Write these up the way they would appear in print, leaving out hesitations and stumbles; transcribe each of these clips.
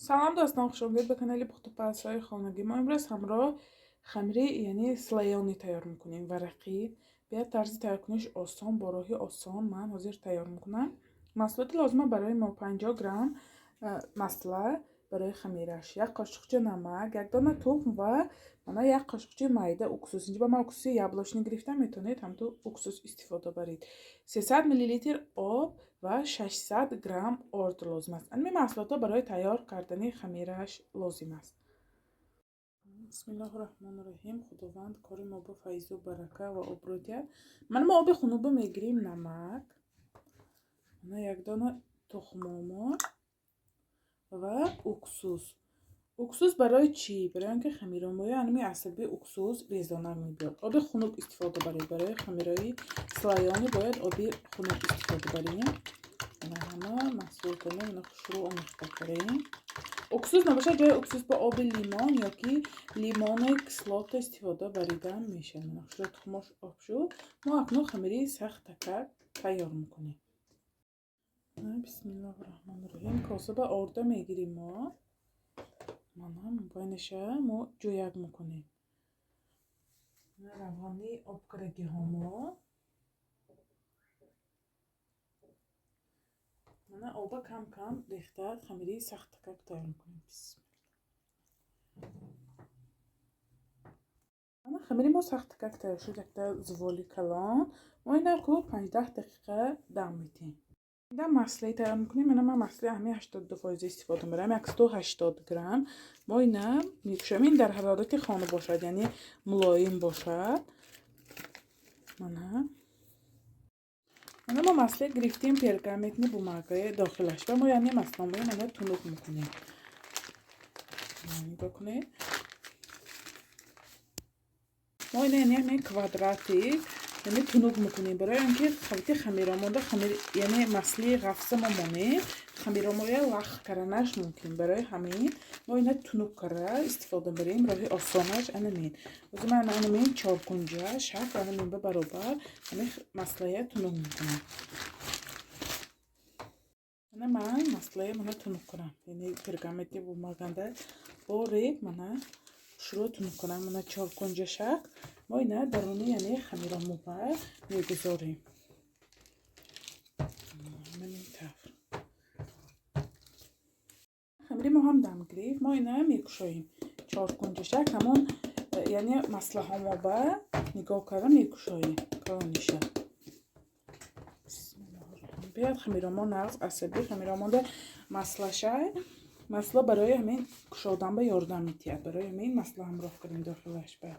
Салом дӯстон, хуш омадед ба канали Пухтупазҳои хонагӣ. Мо имрӯз ҳамроҳ хамири, яъне слоёный тайёр мекунем, варақӣ. Биёд, тарзи тайёркуниш осон, бо роҳи осон ман ҳозир тайёр мекунам. Маҳсулоти лозима барои мо: 50 грамм масла барои хамираш, як қошуқча намак, як дона тухм ва мана як қошуқча майда уксус. Инҷа ба ман уксуси яблочный гирифтам, метавонед ҳамту уксус истифода баред. 300 миллилитр об ва 600 грамм орд лозим аст. Ҳамин маҳсулотҳо барои тайёр кардани хамираш лозим аст. Бисмиллоҳи раҳмони раҳим. Худованд кори мо ба файзу барака ва обрӯ диҳад. Мана мо оби хунуба мегирем, намак, мана як дона тухмомо ва уксус. Уксус барои чӣ? Барои он ки хамиромои анами асаби уксус резона мебиёд. Оби хунук истифода баред. Барои хамирои слоёный бояд оби хунук истифода барем. Мана ҳама маҳсулотомо мана хушрӯ омехта кунем. Уксус набошад, ҷои уксус ба оби лимон ёки лимони кислота истифода баридан мешавад. Мана хушрӯ тухмош об шуд. Мо акнун хамири сахтакак тайёр мекунем. Бисмиллоҳи раҳмони раҳим. Коса ба орда мегирем мо. Мана байнаша мо ҷӯяк мекунем. Равғани обкарагиҳомо. Мана оба кам-кам рехта хамири сахтакак тайёр мекунем. Мана хамири мо сахтакак тайёр шуд, якта зволи калон. Мо ина ку 15 дақиқа дам медиҳем. Инда маслаи тайёр мекунем. Мана ман маслаи ҳамин 82% истифода мебарам, 180 грамм. Мо ина мекушоем. Ин дар ҳарорати хона бошад, яъне мулоим бошад. Мана. Мана мо масле гирифтем, пергаментный бумагаи дохилаш ва мо яъне масломои мана тунук мекунем. Нигоҳ кунед. Мо ина яъне ҳамин квадрати яъне тунук мекунем, барои он ки хавти хамиромонда хамир, яъне масли ғафса мо монем, хамиромоя лах карданаш мумкин. Барои ҳамин мо ина тунук карда истифода барем. Роҳи осонаш анамин. Ҳозир ман анамин чоркунҷа шакл анамин ба баробар ҳамин маслая тунук мекунам. Мана ман маслая мана тунук кунам, яъне пергаменти бумаганда бо реб мана шурӯъ тунук кунам. Мана чоркунҷа шакл мо ина даруни яъне хамиромоба мегузорем. Ҳамин тавр хамири мо ҳам дам гирифт. Мо ина мекушоем чоркунҷа шакл, ҳамон яъне маслаҳомоба нигоҳ карда мекушоем калониша. Биёд, хамиромо нағз асаби хамиромонда маслашай. Масла барои ҳамин кушодан ба ёрдам медиҳад. Барои ҳамин масла ҳамроҳ кардем дохилаш ба.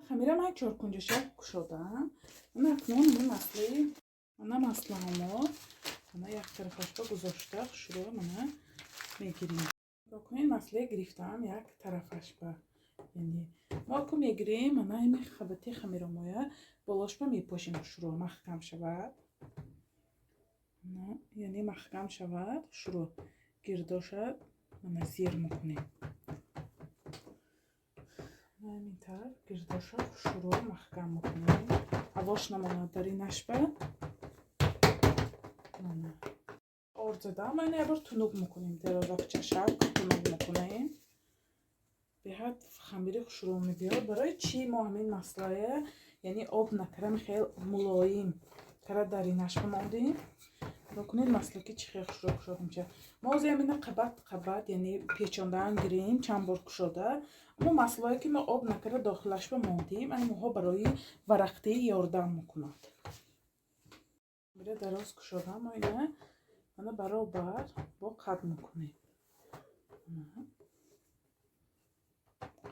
Хамира ман чоркунҷа шакл кушодам. Мана акнун ҳамин маслаи, мана маслаҳомо мана як тарафашба гузошта хушрӯ мана мегирем. Нигоҳ кунед, маслае гирифтам як тарафашба. Яъне мо ку мегирем, мана ҳамин хабати хамиромоя болошба мепошем, хушрӯ маҳкам шавад. Яъне маҳкам шавад, хушрӯ гирдоша мана зер мекунем. Ҳамин тавр гирдоша хушрӯ маҳкам мекунем. Ҳавош намонад дар инашба. Мана орд задам, мо ина як бор тунук мекунем. Дарозакча шакл тунук мекунем. Беҳад хамири хушрӯ мебиёд. Барои чӣ мо ҳамин маслая, яъне об накарда, хел мулоим кара дар инашба мондем? Нигоҳ кунед, маслаки чӣ хел хушрӯ кушода мешавад. Мо ҳозир ҳамина қабат қабат, яъне печондаан гирем, чанд бор кушода. Аммо маслое ки мо об накарда дохилашба мондем, ҳаминҳо барои варақтӣ ёрдам мекунад. Бира дароз кушода, мо ина мана баробар бо қад мекунем.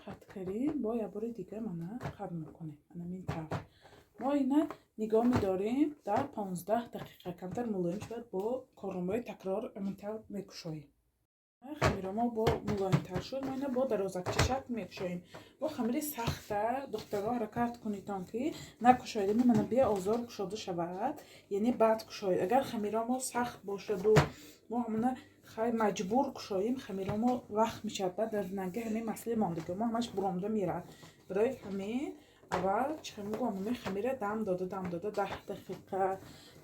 Қад кардем, бо як бори дига мана қад мекунем. Анамин тавр. Мо ина нигоҳ медорем дар 15 дақиқа, камтар мулоим шавад, бо корномои такрор ҳамин тавр мекушоем. Хамиромо бо мулоимтар шуд, мо ина бо дарозакча шакл мекушоем. Бо хамири сахта, духтаро, ҳаракат кунедон ки накушоед, мана беозор кушода шавад, яъне баъд кушоед. Агар хамиромо сахт бошаду мо ҳамона хай маҷбур кушоем, хамиромо лах мешавад, баъд дар нанги ҳамин маслаи мондагӣ мо ҳамаш буромда меравад. Барои ҳамин Аввал чӣ мегӯям, ҳамин хамира дам дода, дам дода, 10 дақиқа,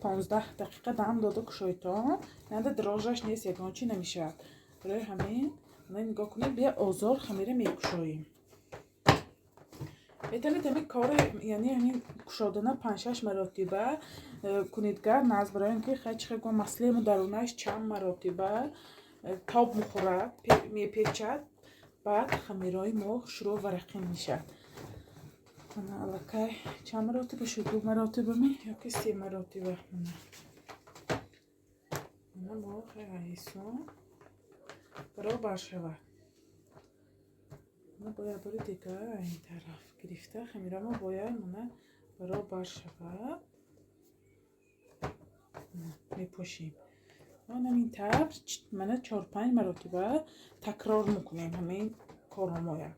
15 дақиқа дам дода кушоитон, яъне дрожжаш нест, ягон чӣ намешавад. Барои ҳамин мана нигоҳ кунед, бия озор хамира мекушоем. Метавонед ҳамин кори, яъне ҳамин кушодана панҷ-шаш маротиба кунед гар наз, барои ин ки хай чӣ гӯям, маслаи мо дарунаш чанд маротиба тоб мехӯрад, мепечад, баъд хамираҳои мо хушрӯ варақин мешавад. Мана аллакай чанд маротиба шуд? Ду маротибами ёки се маротиба? Мана мо хай айсон баробар шавад. Мана бояд бори дигар ин тараф гирифта хамирамо бояд мана баробар шавад. Мепошем. Ман ҳамин тавр мана чор-панҷ маротиба такрор мекунем ҳамин коромоя.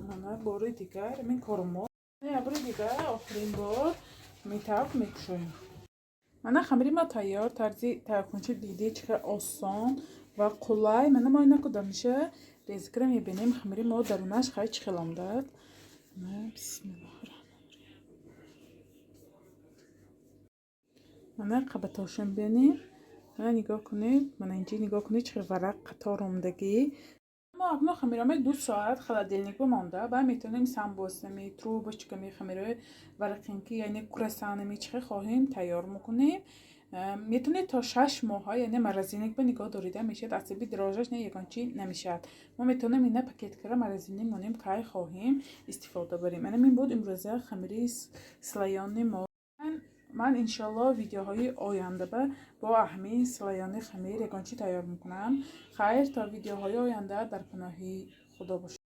Мана бори дигар ҳамин коромо, як бори дигар, охирин бор ҳамин тавр мекушоем. Мана хамири мо тайёр. Тарзи тайёркуниши дидӣ, чӣ қадр осон ва қулай. Мана мо инаку дамиша резикара мебинем, хамири мо дарунаш хай чӣ хел омадад. Бисмиллоҳи. Мана қабатошам бинем. Мана нигоҳ кунед, мана инҷа нигоҳ кунед, чӣ хел варақ қатор омадагӣ. Мо акнун хамироми 2 соат холодильник бимонда, баъд метавонем самбосами, трубочками, хамирои варақинки, яъне круассанами, чӣ хел хоҳем, тайёр мекунем. Метавонед то 6 моҳа, яъне морозильник ба нигоҳ дорида мешавад, асаби дрожжаш не, ягон чӣ намешавад. Мо метавонем ина пакет кара морозильник монем, кай хоҳем, истифода барем. Ана ин буд имрӯза хамири слоёный мо. Ман иншоалло видеоҳои оянда бо ҳамин слоёный хамир ягон чӣ тайёр мекунам. Хайр, то видеоҳои оянда дар паноҳи Худо бошед.